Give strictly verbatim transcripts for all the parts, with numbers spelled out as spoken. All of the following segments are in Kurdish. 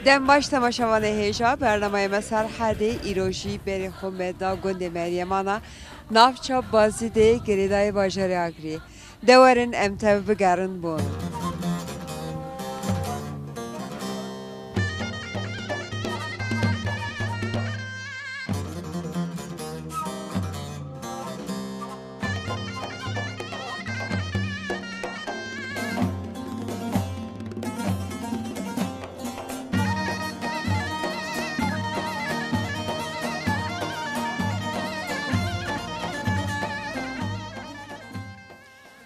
Dem baş temaşevanê hêja, bernameya me Serhedê îro jî berê xwe me da gundê Meryemana, navça Bazîdê girêdayê bajarê Agiriyê. De werin em tev bigerin bo.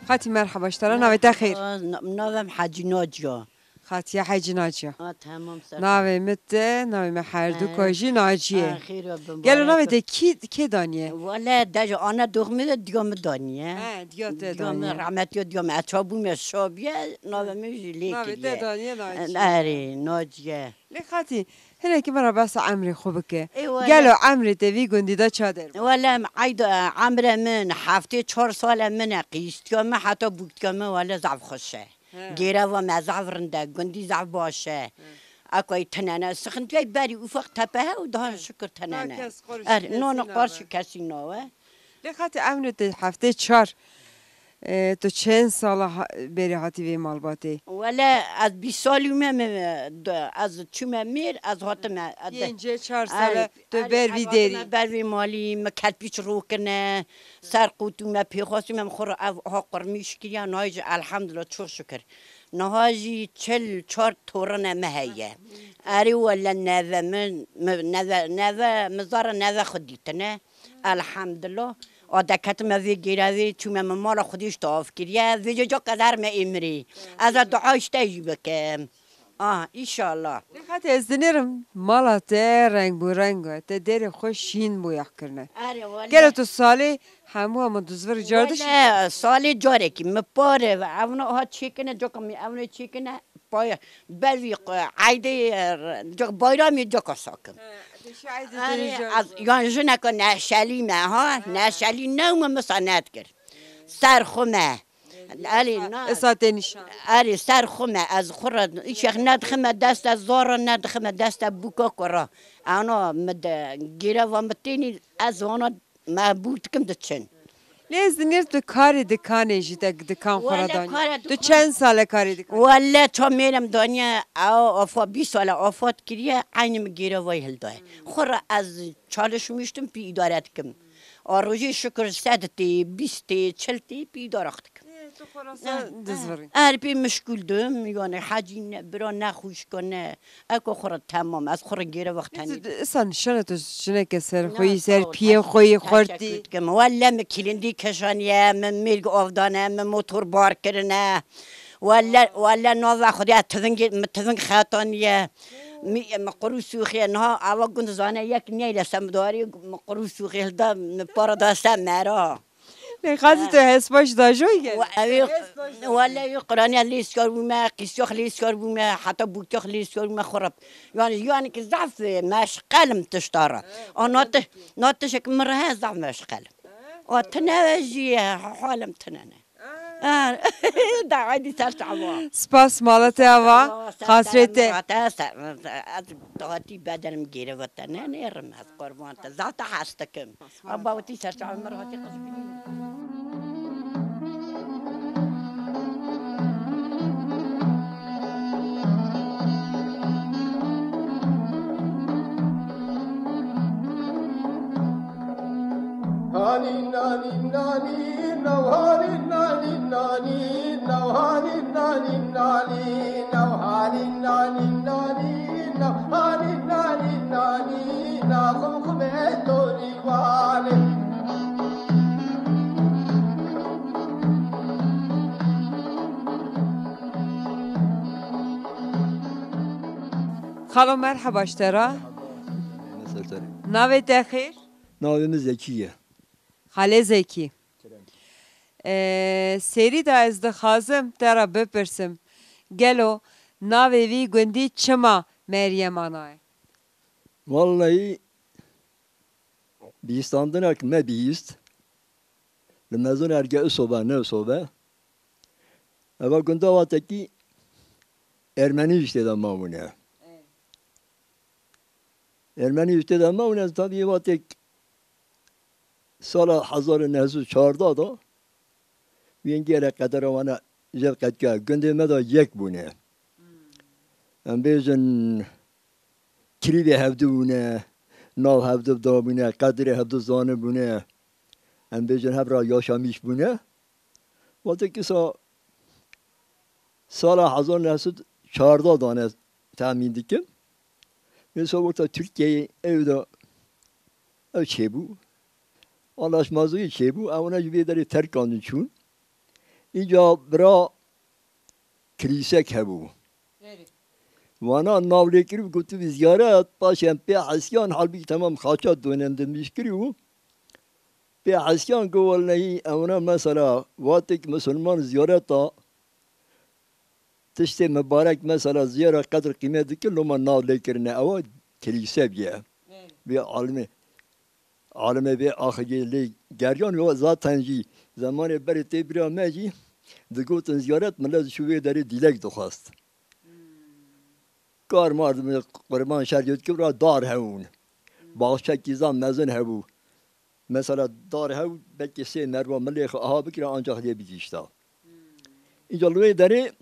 Xatî, merheba ji te re. Navê te xêr? Merhaba, na-, navê min Hecî Naciya. Xatiye Hecî Naciya. Ha, tamam, ser. Navê min te, navê me her du He. ka jî Naciye. Ha, xêr be, Gelo navê te kî, kê daniye? Wele, deje ana doxmê de diya min daniye. He, diya te Diya min daniye. Rahmetiya diya min. Eça bûme şabiye, navê min jî lê Navê te kiriye. daniye Naciye. Erê, Naciye. Lê Xatî, hinekî min re behsa emrê xwe bike. Ê, wele. Gelo emrê te vî gundî de çader bû? Wele, em eyda, emre min heftê çar sale min e, qîstiya min heta bûktiya min wele zaf xweş e. He. Gêreva me zaf rind e, gundî zaf baş e. He. Ekayî tinene, sixintiyayî berî ufak tepe he û daha He. şikir Daha tinene. kes qarşî Er, kesî non, nabe. qarşî kesî nawe. Lê Xatî, emrê te heftê çar, e, tu çend sala ha-, berê hatî vê malbatê? Wele ez bîst salî me, me, de, ez çûme mêr, ez hatime, ez de, Pêncê çar er, sale tu er, ber vî ez derî. hatime ber vê malî, me kelpîç rokirine, ser qûtû me pêxwastî me, xwe re ev ha qurmîş kiriya, nayê jî elhamdulillah, çok şükür. Niha jî çil çar torine me heye. Erê wele neve min, mi, neve, neve, mi zara neve xwe dîtine. Elhamdulillah. A deketime vê gêrevê, çûme min mala Xwedê ji tav kiriye. Vêca cak ez herme êmirê. Ez a dua ji te jî bikim. Ah, înşallah. Lê Xatî, ez dinêrim mala te reng bû reng e. Te derê xwe şîn bû yax kirine. Erê, wele. Gelo tu salê hemû hema duzvir cardiş? Wele, salê carekî. Mi pare ve evna ha çêkine, caka mi evna çêkine. Paya, ber vî qe-, eydê, e, cak bayramê caka sakim. He, te şî eydê Erê, dinê jar ez, bû. yan jineka neşelî me, ha? He. Neşelî ne me misa nedikir. Ser xwe me. Erê, Esa, na. esa te nîşan. Erê, ser xwe me, ez xwe re îşex nedixime deste, zara nedixime deste bûka kura. Ana, mi de, gêreva mi tênî, ez wana mebûr dikim diçin. Lê ez dinêr tu karê dikanê jî te dikan xwe re Wele danî. kare Tu dikan- çend sal e karê dikanê? Wele ça mêrem daniye, ew afa bîst sal e afat kiriye, eynî min gêrevayî hildaye. Xwe re ez çalışmıştım, pî îdare dikim. A rojê şikir sed tê, bîst tê, çil tê, pî îdare xwe dikim. Ê, tu xwe re Ha, sen ha. dizvirî. Er pê mişgûl dim, yani hecî ne, bira ne xwişka ne. Eko xwe re temam, ez xwe re gêre wextenê. Îsa nişane tu jineke serxweyî, ser piyê xweyî xortî. Welle min kilindî keşaniye, min mêrg avdane, min motor bar kirine. Welle, welle nava Xwedê tivingê, min tiving xetaniye. Mi, min qurû sûxiye, niha ava gund zane yek neyre semdarî, min qurû sûxê hilda, min para da se mera. Lê xazî tu hespa ji dajoyî gel. Wa-, ew ê, wele wî Qur'anê lê siyar bûme, qîsyox lê siyar bûme, heta bûkyox lê siyar bûme xwe re. Yani, yani ki zaf, e, meşqelim tişta re. A, na ti-, na tişek min re he zaf meşqelim. A, tine jî, e, halim tine ne. A, da hadi ser çava. Spas mala te ava, Spas, ser xasrê te. Murate, ser, ez Tatî bedenim gêre vete ne nêrim ez qurban te. Zata hes dikim. Aba wetî ser çavê min hatî qizbînî. Hanî nanî nanî, naw hanî nanî nanî, naw hanî nanî nanî, naw hanî nanî nanî, naw hanî nanî nanî, naxim xumê torî walê. Xalo, merheba ji te re. Merheba. Navê te xêr? Navê min Zekî ye. Xalê Zekî. Ee, serî de ez dixwazim te re bipirsim, gelo navê vî gundî çima Meryemana ye? Wallahî bihîstandinek me bihîst. Li mezin erge isobe, ne isobe. Eva gunda watekî Ermenî jî tê de mabûne. Ê. Ermenî ji tê de mewne, tabî vatek sala hezar û neh sed û çardeh de wî gelek qedera wana jev qedka gundê me de yek bûne. Em bêjin kirîvê hevdu bûne, nav hevdu dabûne, qedrê hevdu zanibûne. Em bêjin hev re yaşamîş bûne. Wextê kisa sala hezar neh sed çardeh dane, temîn dikim. Wê so wexta Tirkiyeyê ew de ew çêbû. Anlaşmazlî çêbû. Ewna ji vê derê terkandin çûn. Îca bira kilîsek hebû. Wana nav lê kirî, gotibî ziyaret, paşê em pê hesiyan, halbûkî temam xaça donen de mîş kirî û pê hesiyan ku welnehî ewna mesela watek misilman ziyareta tiştê mibarek mesela ziyara qedr qîmet dikir, loma nav lê kirine, ewa kilîse bûye. Vê alimê, alimê vê axiriyê lê geriyan, yo zaten jî zemanê berê tê bira me jî digotin ziyaret, millet ji wê derê dîlek dixwest. Kar mar qurban şer yot kibra dar hewûn. Baxçekî zan mezin hebû. Mesela dar hew belkî sê merva milê xwe aha bikira ancak lê bigihişta. Înca li wê derê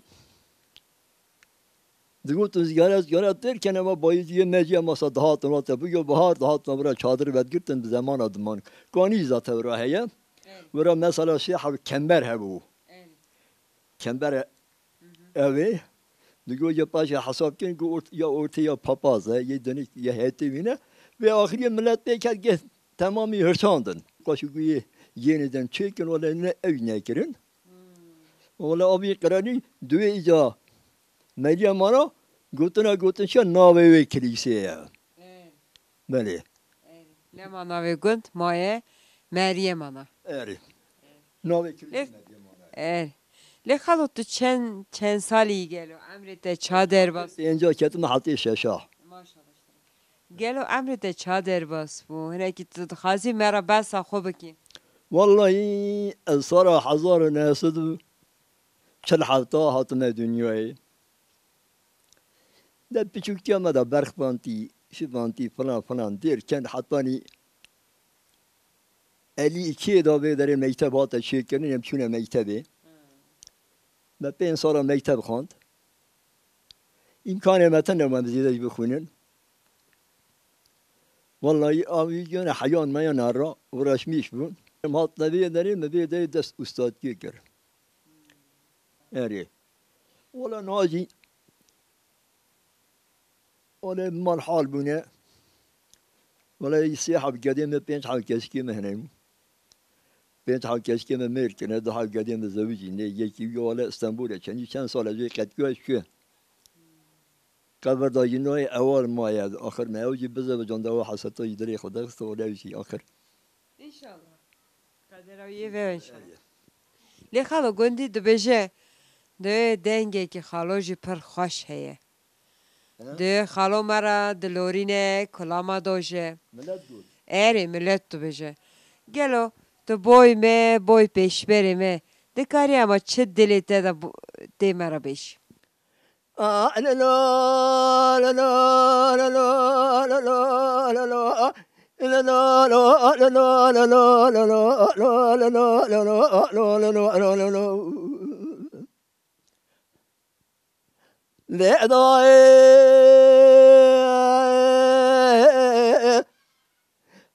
digotin ziyaret, ziyaret derken ema bayî diyê me jî ema sa dihatin wate bû yo bihar dihatin bira çadir vedgirtin bi zemana diman. Kanî zate wira heye. Wira mesela sê hev kember hebû. Kember ew ê. Digo ya paşê hesab kirin ku ort-, ya ortê ya papaz e, yê dinik ya hetê wîne. Vê axiriyê millet pê ket geh temamî hirçandin. Qaşî ku yê yênê den çêkin, wele ne ew nekirin. Wele avî qiralî duê îca Meryem ana gotina gotin şe navê wê kilîsê ye. Belê. Lema navê gund maye Meryem ana. Erê. Navê kilîsê Meryem ana. Erê. Lê xalo tu çend, çend salî gelo? Emrê te ça derbas? Pênca ketime hetê şeşa. Maşallah. Gelo emrê te ça derbas bû? Hinekî tu dixwazî me re behsa xwe bikî? Wallahî ez sala hezar û neh sed û çil heft hatime dinyayê. De piçûktiya me de berxbantî, şibantî, filan filan dêr kend hetanî elî ikiyê de vê derê mekteb hate çêkirin, em çûne mektebê. Me pênc sala mekteb xwend. Îmkanê me tune me zêde jî bixwînin. Wallahî avî gene heyan me ya nara uğraşmış bûn. Em hatine vê derê, me vê derê dest ustadkî kir. Erê. Wala niha jî, wala mal hal bûne. Wala sê heb gedê me, pênc heb keşkê me hene. Pênc heb keşkê me mêr kirine, du heb gedê me zewicîne. Yekî wî wala Stenbolê çenî çend sal e jê qetkiya çûye. Qebir da jî nayê ewar maye. Axir me ew jî bize bi candawa heseta jî dilê xwe dexiste wala ew jî axir. Înşallah. Qedera wî yê ve înşallah. Lê xalo gundî dibêje, di dengekî xalo jî pir xweş heye. Di xalo me re dilorîne, kulama doje. Millet got. Erê, millet dibêje. Gelo, tu boy me, boy pêşberê me. Dikarî ama çi dilê te de bo-, tê me re bêj. Lê dayê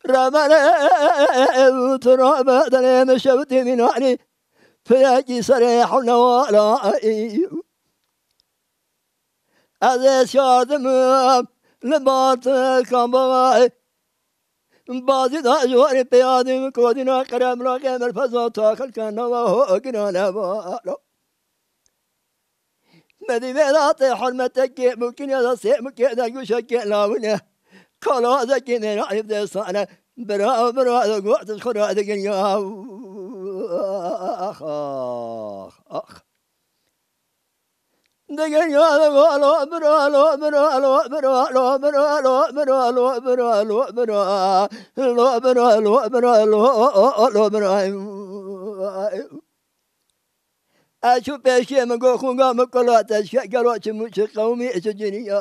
remenê û turabe dilê min şewtî mînanî pirekî serê hewnewalayî. Ez ê şardim li bar tu kambavayê. Bazî da ji warê peyadî min kodîna qeremla qemer feza taxil ke nava ho gina levalo. Medî vêda tê hurmetekê mûkîn ya da sê mûkê de guşekê lawine. Kalazekî mêra îv destane. Bira, bira, de got xura de genya. Ax, ax, ax. De genya de got lo bira, lo bira, lo bira, lo bira, lo bira, lo bira, lo bira. Lo bira, lo bira, lo, lo bira. Ez çû pêşiyê min got, xûnga min kula te şe, gelo çi mû çi qewmî çi cinî ya.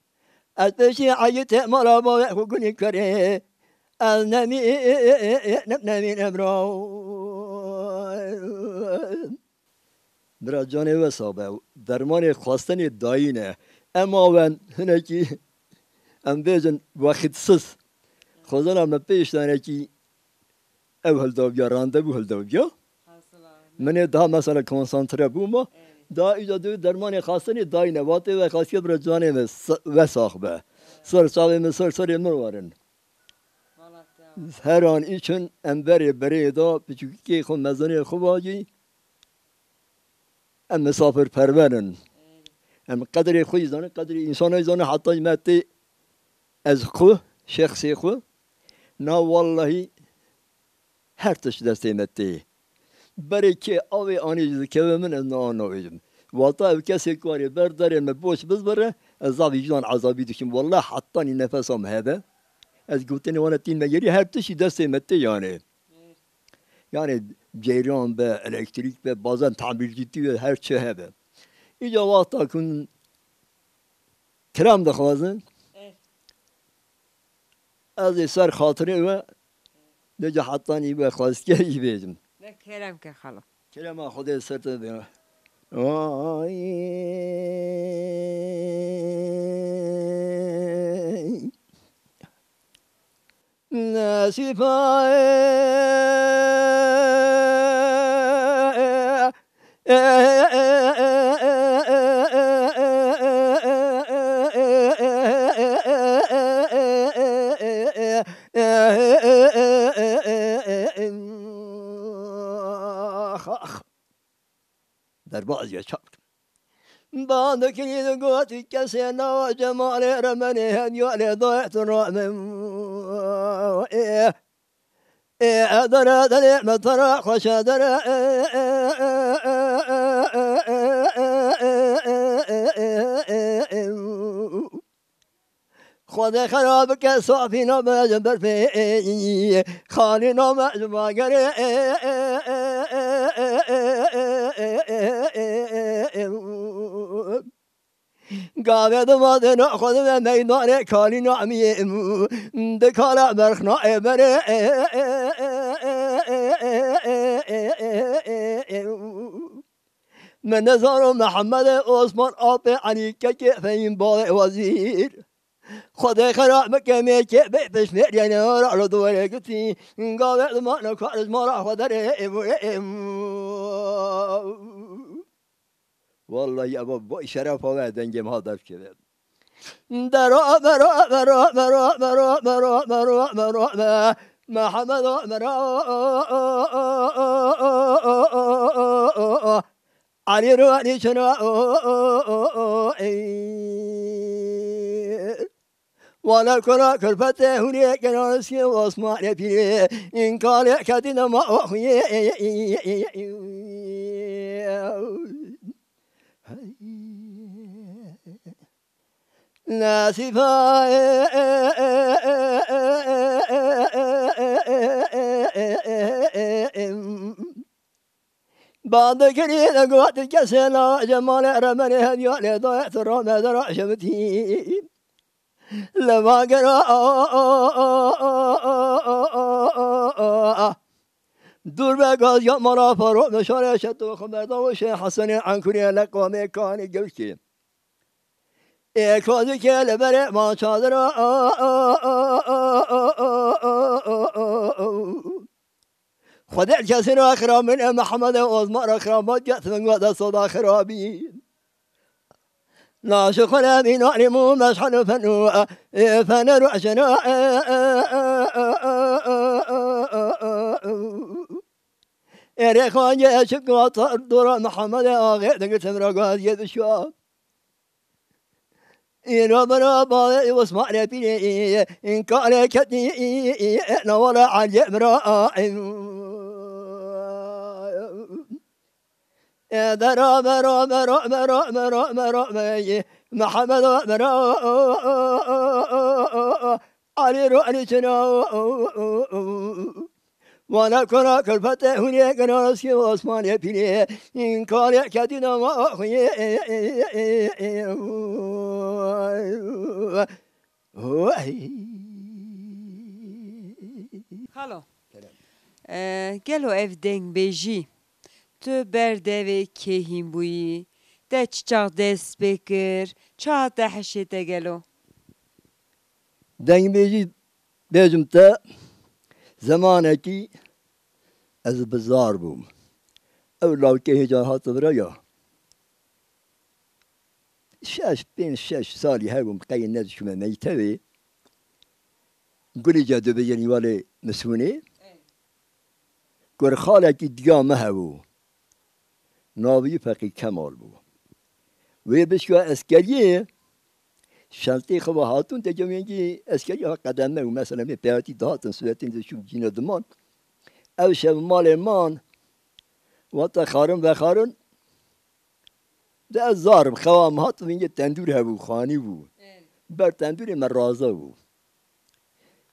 Ez pêşî eyî tê mala bavê xwe gunî kerê. Ez nemî, nemî nemra. Bira canê wesa be. Dermanê xwestinê dayî ne. Ema wen hinekî em bêjin wexitsiz. Xwezana me pêş danekî ew hildaviya, randevû hildaviya. Min ê daha mesela konsantre bûma. Da îca dê dermanê xastinê dayîne. Vatê ve xasiye bira canê me sa- ve sax be. Ser çavê min, ser serê min werin. Her an îçin em berê berê da piçûkê xwe, mezenê xwe vacî. Em misafirperwer in. Em qedrê xwe jî zanin, qedrê însana jî zanin, heta me tê ez xwe, şexsê xwe, na wallahî her tişt destê me tê. Berê kê avê anî jî dikeve min, ez niha navêjim. Wata ev kesê ku arê ber derê me boş bizbire, ez zaf vicdan ezabî dikim. Wallah hetanî nefesa min hebe. Ez gotinê wana tîn me yerî, her tiştî destê me tê yani. Yani ceyran be, elektrîk be, bazen tamircîtî be, her çi hebe. Îca wexta ku kerem dixwazin, Evet. ez ê ser xatirê we dê ca hetanî we xwestiye jî bêjim. Ne kerem ke xalo. Kerema Xwedê ser te be. Ay. Nesîba. Derbaz ya çap. Bandekirî digot, kesê nawa cemalê remenê hediya lê dayet ramin. Ê, ê, dere, dere, me tera xweşe dere. Xwedê xera bike safî name ji berfê, xalî name ji bagerê. Gavê dima dê naxwe dibe meydanê kalî namiyê, dikala berxna ê berê. Min nizano Mehemedê Osman apê Elî kekê Fehîm bavê wezîr. Xwedê xera bike mêkê bê pişmêriyene ra li diwerê gitî. Gavê dimane karîzma ra xwe derê. Wallahî eva vay şerefa we dengê me ha derkeve. Dera, dera, dera, dera, dera, dera, dera, dera, Mehemeda, dera, Elî ro, Elî çira, ey. Wala kura kurpetê hûrê kenanskê Osmanê pîrê, înkalê ketî dema xuyê. Nasîba. Bandikirî de gotin kesê la cemalê remenê hediya lê dayet ramedara şevitî. Levagera dûr be gaz ya mala faro meşare şeto xeberda û şê Hesenê Enkurê leqamê kanî gewşkê. Ê kazikê li berê ma çadira. Xwedê kesî ra xirabin e Mehemedê Osman ra xirabat ke tevin wa desta da xirabî. Naşi xwe re bîn alim û meşhel û fenû, ê fener û eşena, ê rêxancê çik wa tar dora Mehemedê axê digirtim ra gaziyê dişa. Îro bira bavê Osmanê Pîrê, înkarê ketî, newala Eliyê bira. Dera bera bera bera bera bera Mihemed bera. Elî ro Elî çina. Wana kara kulfete hûnê giraskî Osmanê Pîrê, înkarê kedîna ma xuyê. Xalo, Kerem. E, gelo ev dengbêjî tu ber devê kê hîn bûyî, te çi çax dest pê kir, çi hate hişê te gelo? Dengbêjî bêjim te, zemanekî ez bizar bûm. Ew lawkê hêca hate vira ya. Şeş, pênc, şeş salî hebûm, qey nediçûme mektebê. Gulî Cedo bêjin îwalê Misûnê. Gur xalekî diya me hebû. Navî Feqî Kemal bû. Wê bişka eskeriyê, şentê xwe ve hatûn te cemêngî eskeriyê ha qedeme û mesela mê peyatî dihatin, suretên de çû cîne diman. Ew şev malê man, wata xarin vexarin, de ez zarim, xewa min hat, vingê tendûr hebû, xanî bû. Ber tendûrê me raza bû.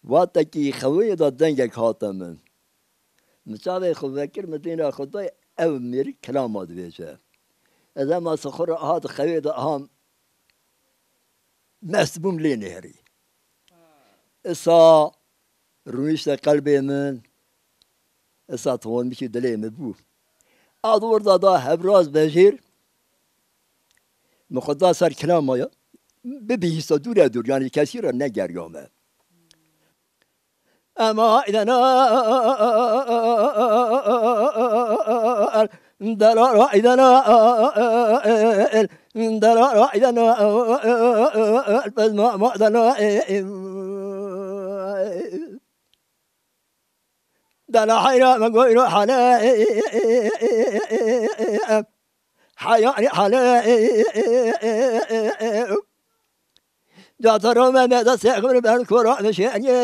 Watekî xewê da dengek hate min. Min çavê xwe vekir, min dêna xwe dayê, ev mêrik kilama dibêje. Ez ema sixura aha di xewê de aha mest bûm lê nêrî. Isa rûnişte qelbê min, isa tonmişî dilê min bû. A di wir da da hebraz vejêr, min xwe da ser kilama ya. Bibihîsta dûre dûr, yanî kesî re negeriyame. Ema idena delara idena delara idena bezma ma dena dela hayra me goyro hale hayani hale Catarome me de sexmir ben kora nişeniye.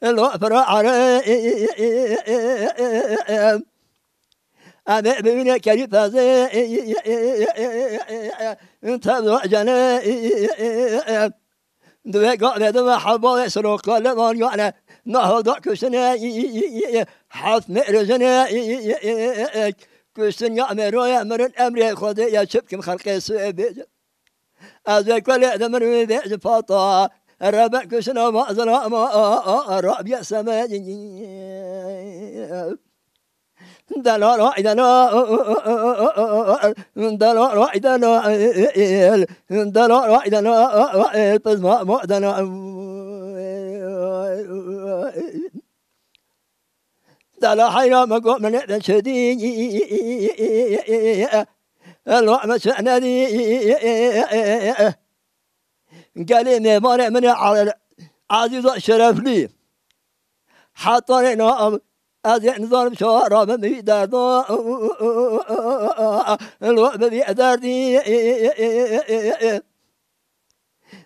Lo pira are. Ame bibine keri peze. Tevdo cene. Dve gavê de ve heba ve silo kale var yani. Naho da kuştene. Hat me rejene. Kuştun ya me roya merin emre Xwedê ya çipkim xelqê suebe. Ez ê kulê de min wê bê ji pata. Rebe kuşina ma zilama. Rabiye seme. Delara idana. Delara idana. Delara idana. Pizma ma dana. Dala heyra me got min de çedî. Elo me çenedî. Gelê mêvanê min e Azîza Şereflî. Hetanê na ez ê nizanim çawa rabim vî derda. Elo bi vî derdî.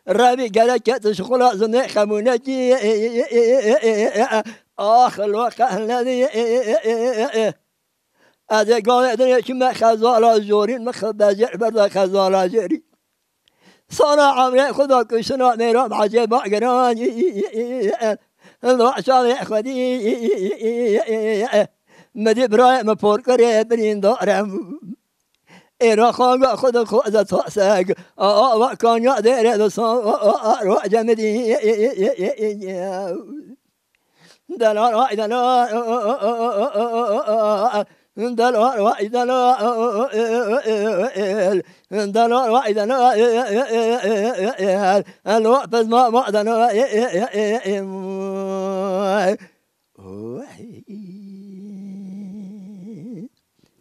Revî gerek ket ji xula zinê xemûnekî. Ax lo qehnedî. Ez ê gavê dinê çime xezala jorîn, min xwe bejêr berda xezala jorî. Sana emrê xwe da kuştina mêra ecêba giran. Lo çavê xwedî. Medî birayê min porkirê birîndar e. Êra xanga xwe dixwaze tasek. A, a, a, kanya dêrê de sa, a, a, a, roje min dî. Delal ay delal, delal ay delal, delal ay delal, el waqfez ma ma delal.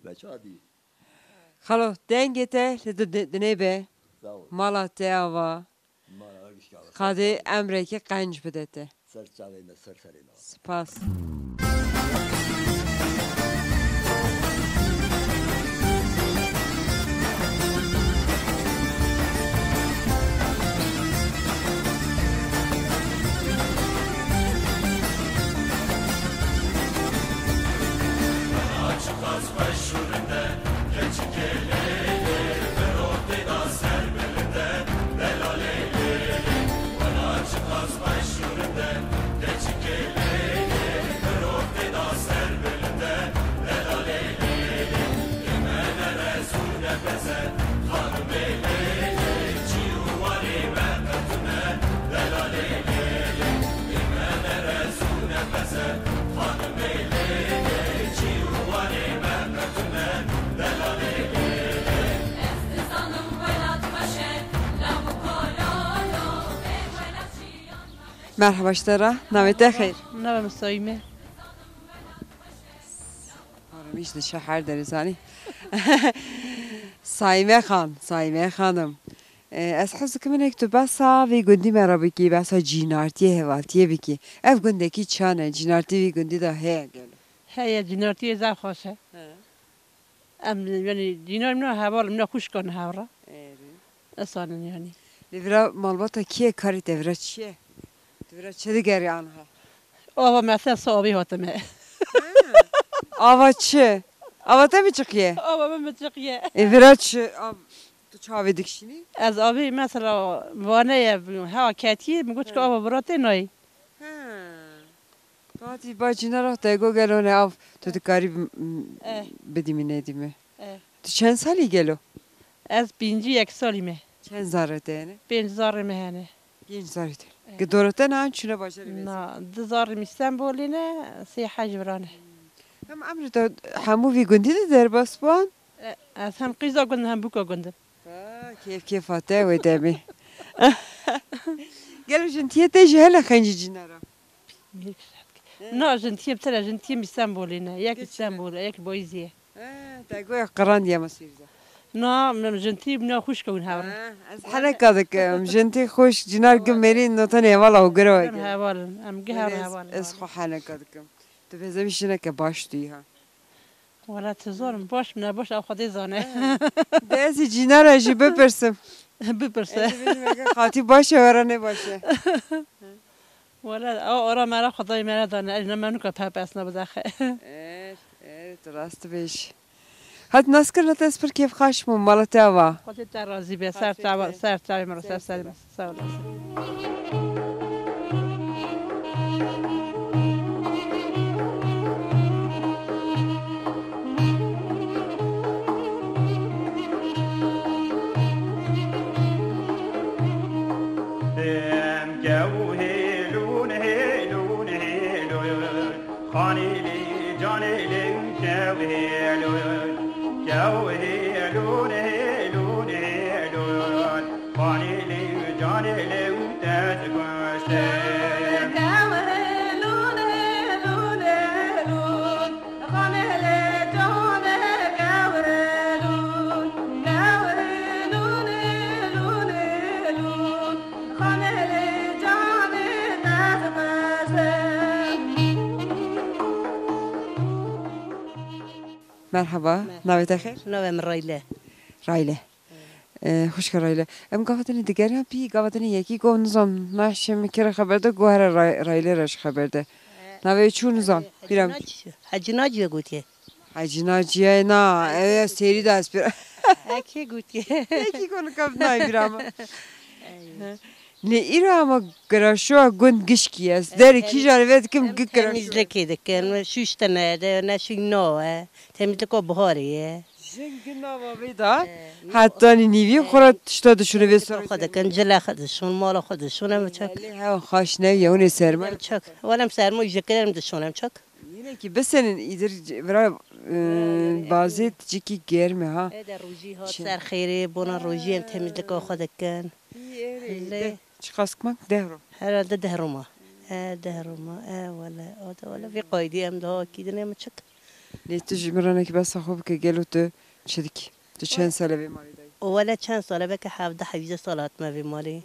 Beça dî. Xalo, dengê te li di-, di-, dinê be. Sağ ol. Mala te ava. Mala gişka. Qadê emrekî qenc bide te. Ser çavê me, ser serê me. Spas. Merhaba ji te re, navê te xêr? Navê min Saîme. Aramiş dişe her derê zanî. Saîme Xan, Saîme Xanim. E, ez hez dikim hinek tu behsa vî gundî me re bikî, behsa cînartiyê, hevaltiyê bikî. Ev gundekî çan e, cînartî vî gundî de heye gelo? Heye, cînartiyê zaf xweş e. He. Em, yanî, cînar min heval, min xwişkan hevra. Erê. Esan in yanî. Lê vira malbata kî ye, karê te vira çi ye? Tu vira çi digerî anha? Ava me ser sa avê hatime. He. Ava çi? Ava te mi çiqiye? Ava min mi çiqiye. E, vira çi? Av, tu çavê dikişînî? Ez avê mesela vane ye, hewa ketiye, min got, he, ka ava vira tê nayê. He. Tu hatî ba cînara te go gelo ne av, tu dikarî b-, m-, eh, bidî min, nedî min. Eh. Tu çend salî gelo? Ez pêncî yek salî me. Çend zarê te hene? Pênc zarê me hene. Pênc zarê te. Eh. Gi dora te ne an çûne bajarê Mêrsîn? Na, du zarê min Stenbolê ne, sê hej vira ne. Hem emrê te hemû vî gundî de derbas ban? Eh, ez hem qîza gund hem bûka gund im. Ha, kêf kêfa te wê demê. Gelo jintiyê te jî hene xencî cînara? Mêrik şeht. He. Na, jintiyê bi te re, jintiyê min Stenbolê ne. Yek Stenbolê, yek Boyzî ye. He, te goya qirandiye Mesîrza. Na, min jintî min xwişka win hevra. He, ez heneka dikim. Jintî xwişk, cînar gim mêrîn, no tenê hevala û giro. Em heval in, em gi hev heval in. Ez xwe heneka dikim. Tu bêzemî jineke baş tu yî ha. Wela tu zanim, baş min e, baş ew Xwedê zane. He. De ez ê cînara jî bipirsim. Bipirse. Ez ê bêjim, eke xatî baş e, wera ne baş e. Wela, ew ora me re Xwedayê me re dane, ez ne me nuka pepesna bidaxe. Er, er, tu rast dibêjî. Hat naskirina te ez pir kêfxweş bûm, mala te ava. Xwedê te razî be, ser çava, ser çavê min re, ser serê min. Sağ olasın. Em kew hêlûn, hêlûn, hêlûn. Xanê lê canê lê kew hêlûn, kew hêlûn, hêlûn, hêlûn. Xanê lê canê lê te dikuşte. Kew hêlûn, hêlûn, hêlûn. Xanê lê canê kew hêlûn, kew hêlûn, hêlûn, hêlûn. Merhaba, navê te xêr? Navê min Rayle. Rayle. Ee, xwişka Rayle. Em gava tenê digeriyan pî, gava tenê yekî got, nizam, naşê min kê re xeber de, got here Ray-, Rayle re ji xeber de. Navê çû nizam. Hecî Naciye gotiye. Hecî Naciye na, ew ya sêrî de ez pê. He, kê gotiye? Yekî ku nika nayê bîra min. Ey. Lê îro hema giraşoya gund gişkî ye. Ez derê kîjan ê vedikim, gik giraşo. Temizlikê dikin, şûştine de, ne şû no e. Temizlika biharê ye. Jin gina va vê da, hetanî nîvî xwe ra tişta dişûne vê sorê. Xwe dikin, cile xwe dişûn, mala xwe dişûn, em çak. Lê hewa xaş ne ye, hûn ê serma. Em çak. Welem serma jî dikin, em dişûn, em çak. Yine ki bisenin îdir vira, e, bazê cîkî germ e ha. Ê de rojî hat ser xêrê, bona rojî em temizlika xwe dikin. Î, erê, Lê deh, çiqas kiman? Deh ro. Herhalde deh ro ma. E, deh ro ma. E, wele. O da wele vî qaydî em daha kî dinê mi çik. Lê tu ji min re nekî behsa xwe bike, gelo tu çi dikî? Tu çend sal e vê malê de yî? O wele çend sal e, belkî hevdeh hevdeh sal hatime vê malê.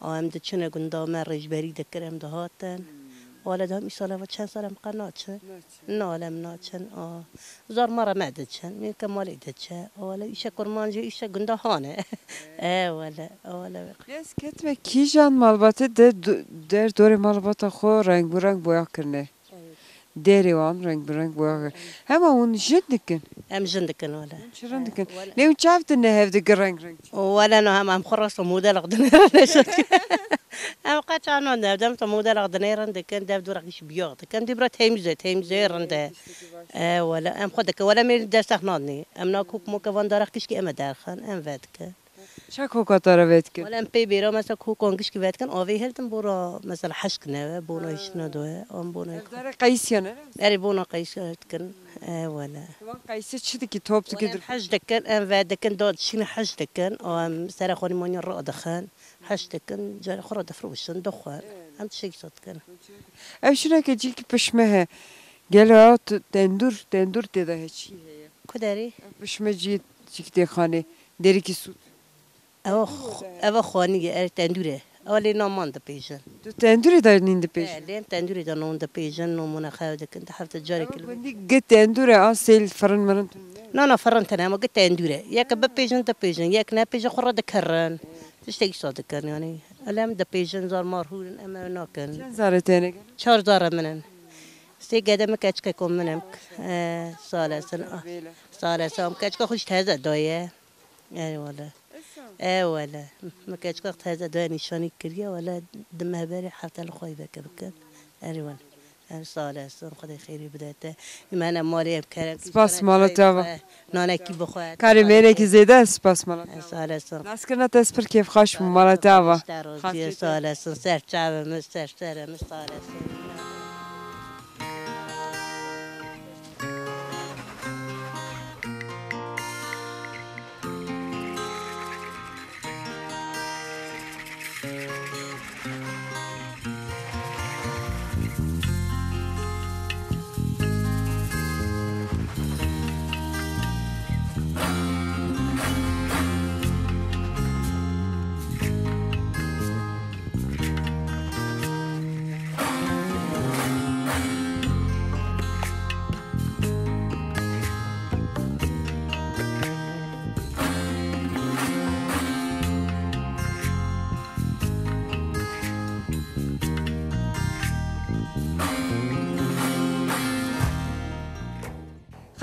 A, em diçine gunda me rêjberî dikir, em dihatin. Wele da îsal eva çend sal em qe naçin. Naçin. Na, wele em naçin. A, zor ma re me diçin. Mînke malê diçe. A, wele îşe kurmancê, îşe gunda hane. E, wele, a, wele. Lê ez ketime kîjan malbatê de du-, der dorê malbata xwe reng bi reng boya kirine. Derê wan reng bi reng boya. Hema hûn jin dikin? Em jin dikin wele. Em çi rind dikin? Wele. Lê hûn çav dine hev dikin reng reng? O wele no, hema em xwe rasta modelek dinêrin. Em qeça no, dev dem to modelek dinêrin dikin, dev dû reqîş biyax dikin. Dî bira temîze, temîze rinde. E wele, em xwe dikin. Wele mêr destex nadnî. Em na kok moke van darek kişkî em e derxin, em ve dikin. Çak hoka te re vedikin? Wele em pê bêra mesela kokan gişkî vedikin, avê hiltin bona mesela heşk newe, bona hiç nedoye, an bona. Ev dere qeysiya ne? Erê bona qeysiya dikin. E wele. Wan qeysi çi dikî, top dikî? Wele em dur. Heş dikin, em vedikin, da dişîne heş dikin, o em sere xwe nîmaniya radixin, heş dikin, carê xwe radifroşin, dixwin. Em tiştekî sa dikin. Ev şineke cîkî pişme he. Gelo ew tu-, tendûr, tendûr tê de he çi heye? Ku derê? Ev pişme cî, cîkî tê xanê. Derîkî sût. Ewa xo-, ewa xwanî ye, ev tendûr e. Ewa lê nan man dipêjin. Tu tendûrê de nîn dipêjin? E, lê em tendûrê de nan dipêjin, nan mûne xew dikin, di hefte carek. Ewa gundî gi tendûr e, a sêl firin mirin tune? Na, na, firin tune, ema gi tendûr e. Yek bipêjin, dipêjin, yek nepêjin, xwe re dikirin. Tiştekî sa dikin, yanî. Ele em dipêjin, zar mar hûr in, em ew nakin. Çend zarê te ne? Çar zarê min in. Sê gede min keçikeko min im. E, salesin. Salesin. Keçika xwe jî teze daye. Ey wele. Ey wele. Mi keçika teze doya nîşanî kiriye, wele di me berê hefte li xwe veke bikin. Ey wele. Em salesin, Xwedê xêrî bide te. Îmene malê em kerem. Spas mala te ava. Nanekî bixwe. Karê mêrekî zêde, spas mala te ava. Salesin. Naskirina te ez pir kêfxweş bûm, mala te ava. Salesin, ser çavê min, ser serê min, salesin.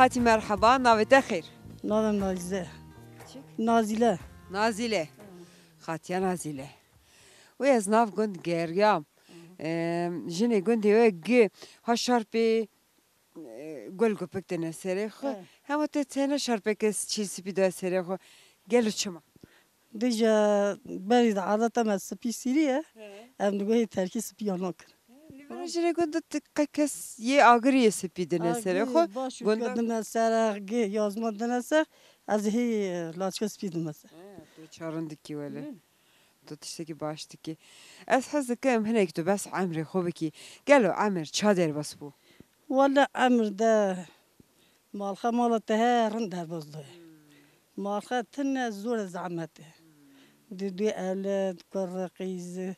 Xatî merheba, navê te xêr? Navê min Nazîle. Çik? Nazîle. Nazîle. Xatiya Nazîle. Wê ez nav gund geriyam. Em, jinê gundê we gi ha şarpê, e, gul gupik dine serê xwe. He. Hema te tena şarpeke çîl spî da serê xwe. Gelo çima? Dije berî de adeta me spî sîrî ye. He. Em diguhê terkî spî ya nakin. Li vir jinê gund di qe kes yê agirî yê spî dine serê xwe. Baş û gunda dine ser, gi yazma dine ser. Ez hê laçka spî dime ser. He, tu çarin dikî wele. Hı. Tu tiştekî baş dikî. Ez hez dikim hinek tu bes emrê xwe bikî. Gelo emir ça derbas bû? Wele emir de malxe mala te he rind derbas doye. Malxe tine zor e, zehmet e. Di du ewlad, kurr, qîz,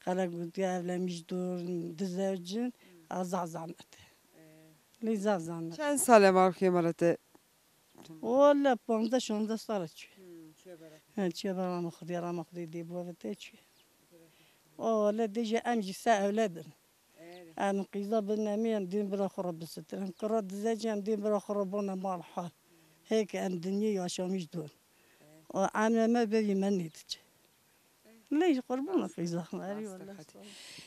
qelek du ewlemîş dor, dizewcin, a zaf zehmet e. Lê zaf zehmet. Çend sal e malxê mala te? Wele panzdeh şanzdeh sal e çûye. Hmm, çûye bera. He, çûye bera me Xwedê, rama Xwedê dê bo ve te çûye. O wele dê jî em jî se ewlad in. Erê. Em qîza binemî em dên bira xwe re bisitin. Em kira dizecî em dên bira xwe re bone mal hal. Hê ke em dinyê yaşamîş don. O emre me bevî me nêdiçe. Lê ji qurbana qîza xwe, erê Rast e, wele. Xatî.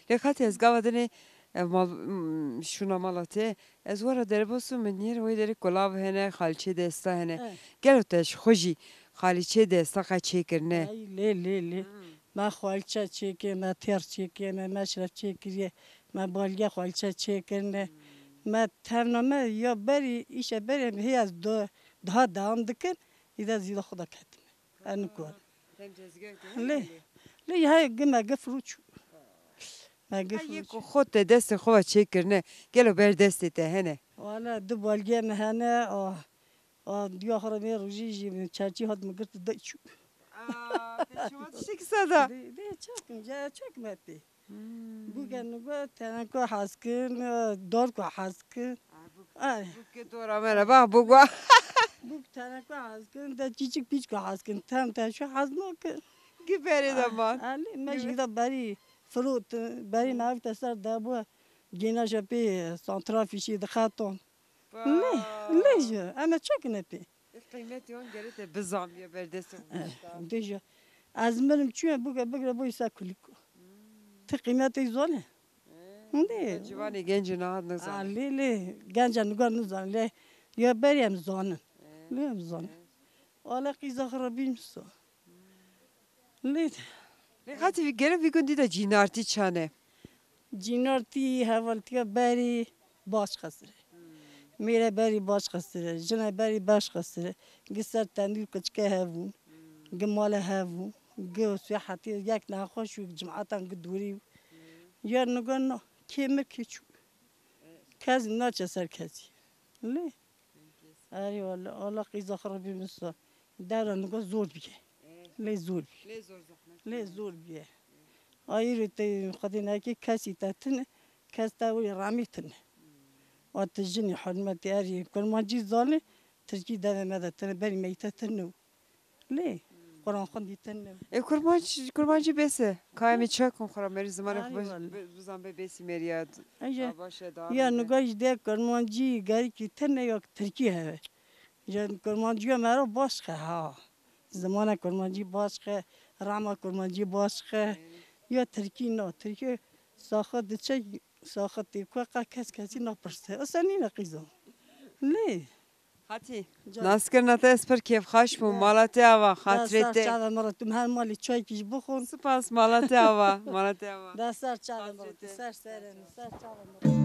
Lê Xatî, ez gava dinê, ev mal, m, şûna mala te, ez were derbas û min nêr wê derê kulav hene, xalçê desta hene. Eh. Gelo te ji xwe jî xalîçê desta qe çêkirine? Ay, lê, lê, lê. Hmm. Me xalçe çêkir, me têr çêkir, me meşref çêkiriye, me balge xalçe çêkirine. Hmm. Me tevna me ya berî, îşe berî hê ez du-, daha dewam dikim, îde zîda xwe de ketime. Eno ku. Lê, lê ya gime gif rû çû. Me gif Heyê rû ku çû. Xwe te destê xwe ve çêkirine, gelo ber destê te hene? Wala du balgê me hene, a, a, diya xwe re vê rojî jî min çerçî hat min girt de çû. Aa, te şima tiştekî sada? Dê, dê çakim, ca çak me pê. Hmm. Bûke nigo, teneko heskin, dorko heskin. Ay, bûk, Ay. Bûke dora me re, bak bûk wa. Bûk teneko heskin, de çiçik piçko heskin. Tem te şu hez nakin. Gi berê de man. Ali, me jî de berî firot, berî me ev te ser de bû. Gêna je pê santrafîşî dixeton. Lê, lê ji, em ê çek nepê. Qîmetê wan gere te bizaniye ber destê xwe Eh, bişta. Dê ji, ez mirim çûye bûke bigre bûyî ser kulîko. Hmm. Ti qîmetê zane. Eh, Hindê. Civanê gencê niha nizane. Ah, lê, lê, genca niga nizane, lê ya berî em zanin. Eh, Lê em zanin. eh. Wala qîza xwe re bîn so. Lê Lê Xatî, vî gere vî gundî de cînartî çane? Cînartî hevaltiya berî baş xesire. Mêre berî baş xesire, jine berî baş xesire. Gi ser tendûr kiçike hebûn, gi male hebûn, gi siyahetî yek nexweş û cimatan gi dûrî. Ya nigan na, kê me kê çû. Kes naçe ser kesî. Lê. Erê wele, Allah qîza xwe re bî min sa. Dewra nigo zor bike. Eh. Lê zor bike. Lê zor zehmet. Lê zor bike. Ayîrê te Xwedê nekê kesî te tine, kes te wî remî tine. Wa tu jinî hurmetê erî kurmancî zanî, tirkî devê me de tine, berî meyte tine. Lê, Quran xwendî tine. E, kurmanc-, kurmancî bêse. Ka em ê çi kin xwe re merî zimanê xwe Erê wele. Bi-, bizan be bêsî merî ya. Ence, Ha, baş e, daha ya bêse. Niga jî de kurmancî gerîkî tine ya tirkî heve. Ya kurmancîya me re baş xe ha. Zimana kurmancî baş xe, rama kurmancî baş xe. Ya tirkî na, tirkî saxa diçe, saxa tê ku qe kes kesî napirse. Esa nîne qîza. Lê. Hatî. Can. Naskirina te ez pir kêfxweş bûm. Ya. Mala te ava, xatirê te. Dest ser çavê min re, tu her malê çaykî jî bixwin. Spas, mala te ava, mala te ava. Dest ser çavê min re, tu ser serê min, ser çavê min re.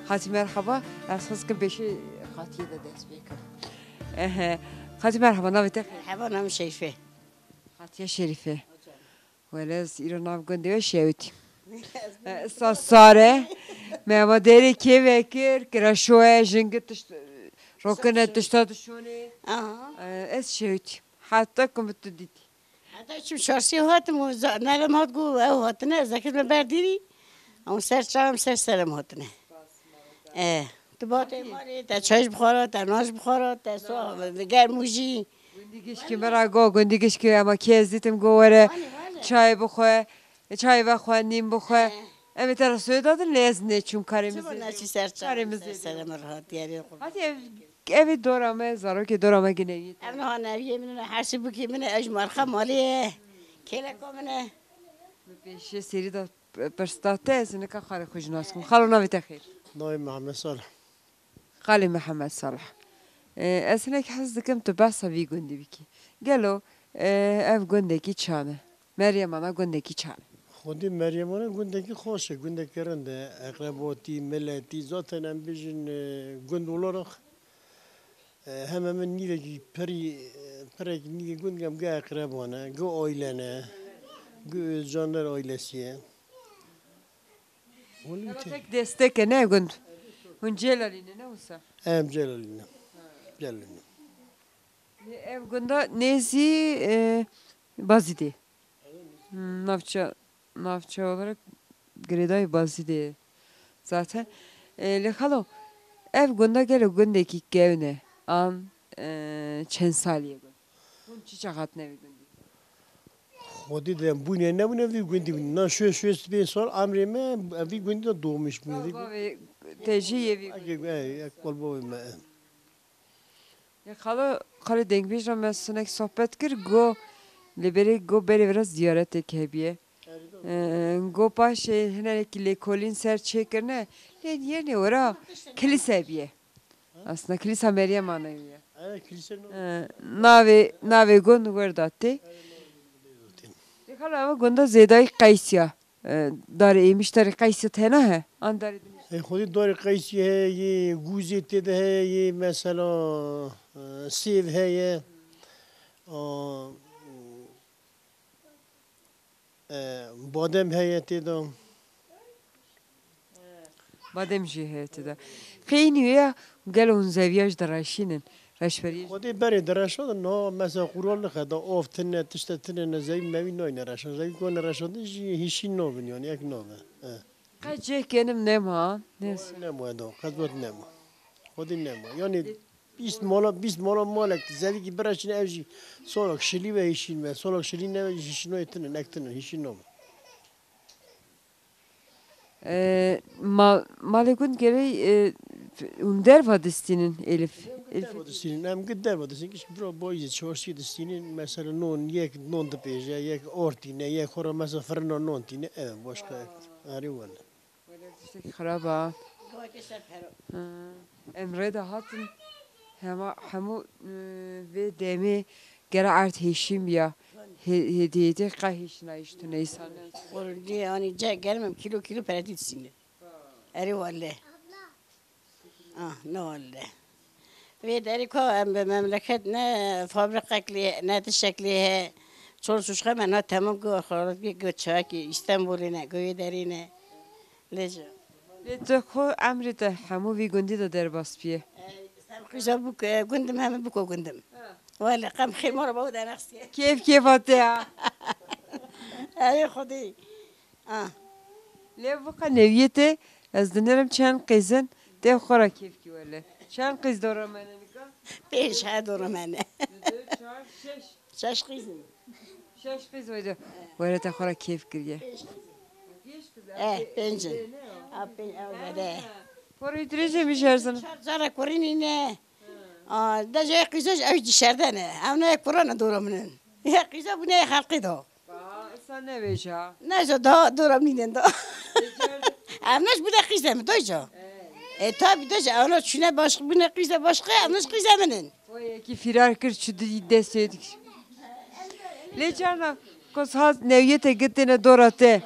Xatî merhaba, ez xizkim pêşî Xatiyê de dest pê kim. Ehe. Xatî merhaba, navê te? Merhaba, navê Şerîfe. Xatiye Şerîfe. Wele ez îro nav gundê we şewitî. E, sa sare, me ava derê kê vekir, kiraşo e, jingi tişt, rokine tişta dişonê. Aha. E, ez şewitî. Heta ku min tu dîtî. Heta çim şarsî hatim û za-, nerem hat ku ew hatine, ez dekir me berdîrî. Ama ser çavim ser serem hatine. E, tu batê malê, te çay bixwara, te naş bixwara, te so, germ û jî. Gundî gişkî me ra go, gundî gişkî ema kê ez dîtim go were, Vale, vale. Çay bixwe, çay vexwe, nîm bixwe. He. Em ê te re soyê dadin, lê ez neçûm karê min Çima zêde. Neçî ser çavê Karê min ser zêde. Serê min rahat diyarê qurban. Hatî ev, ev ê dora me, zarokê dora me gineyî. Ev niha neviyê min e, hersî bikî min e, ez ji Marxa malê ye. Kêleka min e. Min pêşê serî de pirsda te, ez nika xalê xwe jî nas kim. Xalo navê te xêr? Navê Mehmet Salih. Xalê Mihemed Salih. E, ez hinek hez dikim tu behsa vî gundî bikî. Gelo, e, ev gundekî çan e? Meryemana gundekî çan e? Xwedî Meryemane gundekî xweş e, gundekî rind e, eqrebotî, miletî, zaten em bêjin, e, gund olarak, e, heme min nîvekî pirî, e, pirekî nîvê gund em gi eqreban e, gi aile ne, gi Özcanlar ailesi ye. Wele te- Tek destek e ne gund. Hûn Celalî ne, ne wisa? Em Celalî ne. Celalî ne. Ev gunda nêzî, e, Bazîdê. Hmm, navça, navça olarak girêdayî Bazîdê zaten. E, lê xalo, ev gunda gelo gundekî kevn e. An, e, çend salî ye gund? Hûn çi çax hatine vî gundî? Xwedî de bûne nebûne vî gundî bûne. Na şû, şû pênc sal emrê me, vî gundî de doğmuş bûne. Vî Bavê te jî yê vî gundî. Eke, e, ek bal bavê me, e. Ya xalo, xalê dengbêj re me sinek sohbet kir, go, li berê go berê vira ziyaretek hebiye. Ee, go paşê hinerekî lêkolîn ser çêkirine, lê yerine wera kilise biye. Aslında kilisa Meryem anayiye. Evet, kilise ne? Ee, navê, navê gund werda tê. Lê xalo, ev gunda zêdayî qeysiya. E, darê êmiş, darê qeysî tena he? An darê din? E, xwedî darê qeysî heye, yê gûzê tê de heye, yê mesela, e, sêv heye. A, e, badem heye tê de. Badem jî heye tê de. Xeynî ya gelo hûn zeviya jî direşînin. Reşberiyê jî. Xwedê berê direşandin, niha mesela qural nixeda, av tine, tişte tine, ne zevî mevî nayne reşan. Zevî ku nereşandin jî hişî nabin, yani ek nabe. E. Qe ceh kenim nema, ne? Nema da, qezwet nema. Xwedî nema. Yani bîst mala, bîst mala malek zevîkî bireşîne ev jî solak şilî ve hişîn ve. Solak şilî neve jî hişî nayê tine, nek tine, hişî nabin. E, ma-, malê gund gerê, e, hûn derva distînin, Elif? Elif. Derva distînin, em gi derva distînin. Kişk bira bayî çarşî distînin, mesela non, yek non dipêje, yek or tîne, yek xora mesela firina non tîne, ev başka ek. Arê wele. Wele tiştekî xirab a. Gavekê ser pero. Ha. Em rê de hatin hema, hemû, e, vê demê gere erd hêşîn biya. Hê-, hêdî hêdî qe hêşînayîş tune îsane. Qurulî, anî ce germ em kîlo kîlo peretî disîne. Erê wele. Ah, ne wele. Vê derî ka em bi memleket ne fabrikek lê, ne tiştek lê he. Çol çûçxe me na temam go xorot go çayakî Îstanbulê ne, go vê derî ne. Lê ji. Lê tu xwe emrê te hemû vî gundî de derbas bîye. Ey, ser qîza bûk, e, gundim heme bûko gundim. Ha. Wele qem xêmor ba de nexsiye. Kêf kêfa te ya. Ey Xwedî. Ah. Lê bu qe neviyê te, ez dinêrim çend qîzin, te xwe ra kêf kî wele. Çend qîz dora me ne nika? Pênc he dora me ne. Di, çar, şeş. Şeş qîzin. Şeş qîz wede. Were te xwe ra kêf kiriye. Pênc qîzin. Pênc qîz. Eh, pêncin. A pênc ew vede. Porê dirêjê mi jerzin. Çar cara kurînî ne. A, de jê qîza ji ew dişerde ne. Ew ne kurana dora min in. Ya qîza bûne xelqî do. Ba, esa nevêja. Ne jo da dora min in do. Em ne ji bûne qîze mi doyca. E, tabi de ji ew ne çûne baş bûne qîze başqa, em ne ji qîze min in. O yekî fîrar kir çi di destê dik. Lê carna kos hat neviyete gitine dora te.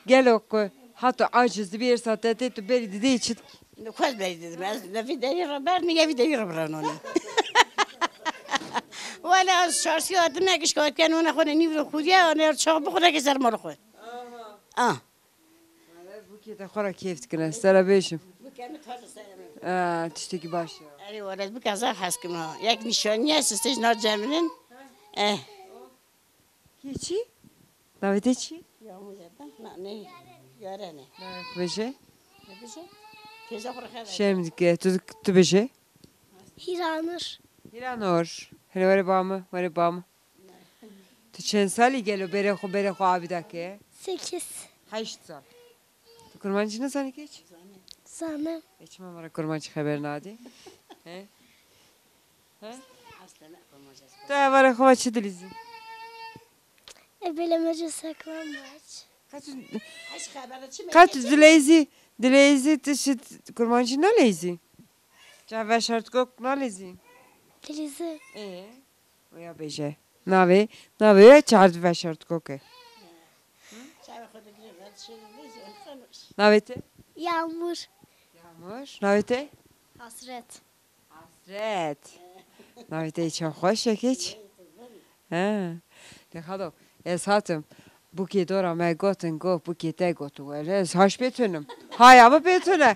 Gelo ku hato aciz dibê êrsa te tê tu berî didê çi dikî? Xwez berî didim. Ez ne vî derî re ber, ne yê vî derî re biranone. Wele ez çarşî hatime, gişka ken ona xwe ne nîvro xuriye, ona çax bixwe neke ser mal xwe. Ah. Wele bûkê te xwe re kêf dikine, sere bêjim. Bûkê min taze sere min. Ah, tiştekî baş ya. Erê wele bûkê zaf hez kim ha. Yek nîşanî ye, sistej na cemilin. Eh. Kê çi? Navê te çi? Yağmur ya da, na, ne? Yaren e. Navê xwe bêje. Ne bêje? Teyze xwe re xeber. Şerm dike. Tu, tu bêje. Hîranur. Hîranur. Hele were ba min, were ba min. Tu çend salî gelo berê xwe, berê xwe avî dake? Sekiz. Heşt sal. Tu kurmancî nizanî keç? Zanim. E, çima me re kurmancî xeber nadî? He? He? Tu hevalê xwe çi dilîzî? E, bêle me cê saklambaç. Ka tu, ka tu dileyzî, dileyzî tu şi kurmancî naleyzî? Ca veşartkok naleyzî? Dilîzî. E, oya bêje. Navê, navê ya çar veşartkok e. Çavê xwe Navê te? Yağmur. Yağmur. Navê te? Hasret. Hasret. Navê te çav xweş e hiç? He. Lê xalo, ez hatim. Bûkê dora me gotin, got, bûkê te gotin, wele ez haş pê tunim. Haya min pê tune.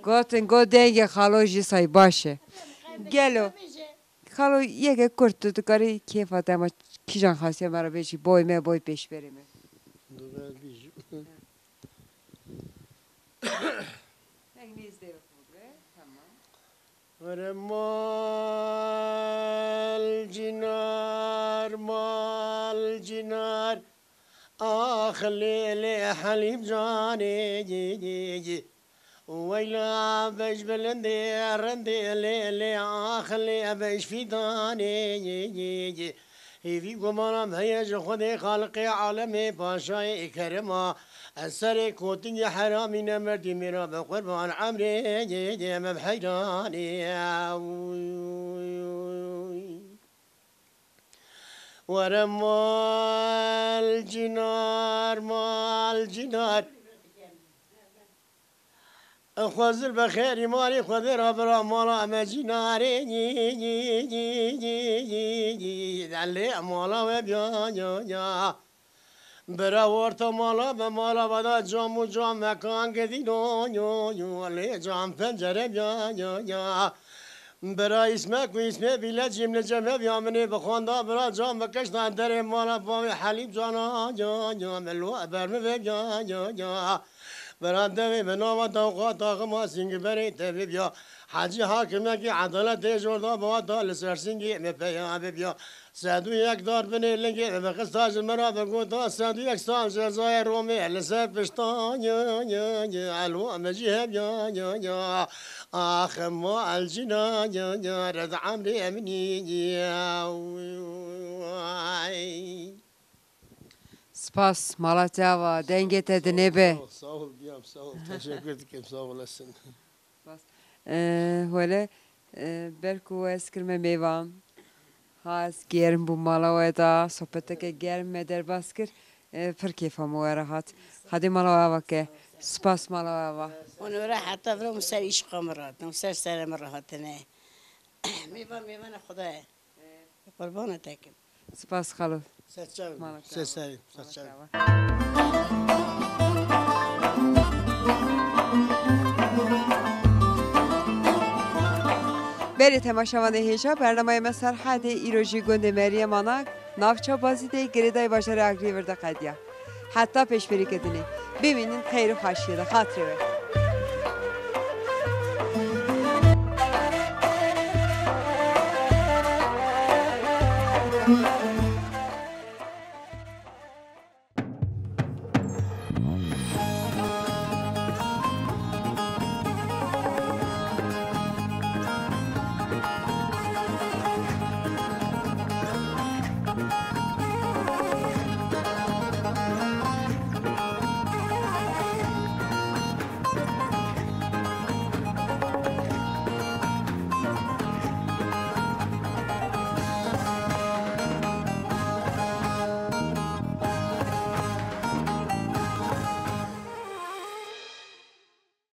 Gotin, got, dengê xalo jî say baş e. Gelo. Xalo, yeke kurt tu dikarî kêfa te ma kîjan xasiye me re bêjî, boy me, boy pêşberê me. Dur ez bêjim. Heng nêzdê bikire, tamam. Were mal cinar, mal cinar. Ax lê lê Helîm canê. Weyla vej bilindê rindê lê lê ax lê vej fîdanê. Hêvî gumanam heye ji Xwedê Xaliqê alemê, Paşayê kerema. Ez serê kotingê heramî nemerdî, mêra bi qurban emrê me bi heyranê. Were mal cinar, mal cinar. Xwezir be xêrî malî Xwedê ra bira mala me cînarê. Lê mala we biya ya ya. Bira orta mala be mala ve da cam û cam mekan gedîno yo yo. Lê cam pencere biya ya ya. Bira îsmek û îsmê bîle cîm li cem hev ya minê bi xwanda bira cam bi keştan derê mala bavê Helîm cana ya ya. Melo ber mi ve ya ya ya. Bira devê bi nava dawqa taxima sîngberê te bibiya. Hecî hakimekî edaletê jorda bata li ser sîngê me peya bibiya. Sed û yek dar binê lingê me bi xista ji min re bi gota sed û yek sal cezayê Romê li ser pişta ya ya ya. Elwa me jî hev ya ya ya. Ax ma el cina ya ya red emrê emnî ya. Spas, mala te ava, dengê te dinê be. Sağ ol, sağ ol, biyam, sağ ol. Teşekkür ederim, sağ olasın. Spas. Ee, wele, e, belku ez kirme mêvan. Ha, ez germ bû mala we da, sohbeteke germ me derbas kir. E, pir kêfa me we re hat. Hadê mala we ava ke. Spas mala we ava. Onore heta vira ser îşqa min re hatin, ser serê min re hatine. Mêvan, mêvana Xwedayê. Qurbana te kim. Spas xalo. Serçavim. Mala te ava. Serçavim. Mala te ava. Belê temaşevanê hêja, bernameyê me Serhedê îro jî gundê Meryem Ana, navça Bazîdê, girêdayî bajarê Agiriyê vir de qediya. Heta pêşberî kedinê. Bimînin xeyr û xaşiyê de. Xatirê we.